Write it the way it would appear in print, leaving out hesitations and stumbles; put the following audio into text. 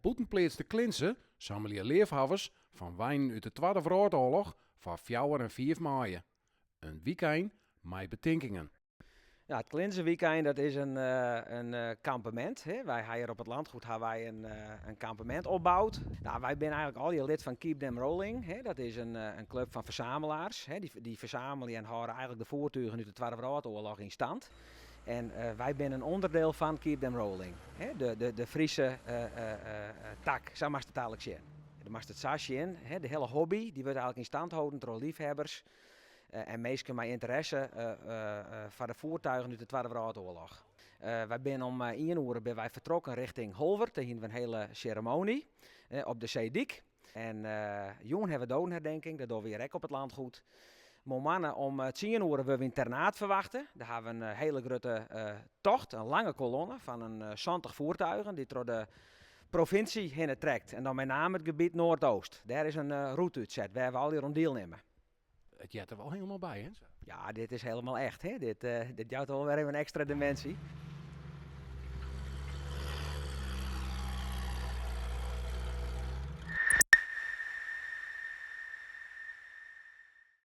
bûtenpleats De Klinze sammelje leafhawwers fan weinen út de Twadde Wrâldoarloch foar fjouwer en fiif maaie. In wykein mei betinkingen. Ja, it Klinzewykein dat is in, in kampemint. Hè. Wy ha hjir op it landgoed ha wy in, in kampemint opboud. Nou, wy binne eigentlik allegear lid fan Keep Them Rolling. Hè. Dat is in, in klup fan fersamelaars. Hè. Dy, dy fersamelje en hâlde eigentlik de voertugen út de Twadde Wrâldoarloch yn stand. En wy binne in ûnderdiel fan Keep Them Rolling. Hè. De, de, de Friese tak, sa moatst it eigentlik sjen. Do moatst it sa sjen, hè, de hiele hobby dy wurdt eigentlik yn stand holden troch leafhebbers en minsken mei ynteresse foar de voertuigen út de Twadde Wrâldoarloch. Wy binne om ien oere binne wy fertrokken richting Holwert. Dêr hiene we in hiele seremoany op de Seedyk. En jûn hawwe we dodenherdenking, dat dogge we hjir ek op it landgoed. Moarn om tsien oere wurde we yn Ternaard ferwachte. Dêr hawwe we in hiele grutte tocht, in lange kolonne fan in 70 voertuigen dy't troch de provinsje hinne trekt. En dan mei name it gebiet Noardoost. Dêr is in rûte útset wêr we allegear oan dielnimme. It heart der wol hielendal by, hè? Ja, dit is hielendal echt, hè? Dit, dit jout wol wer even in ekstra diminsje.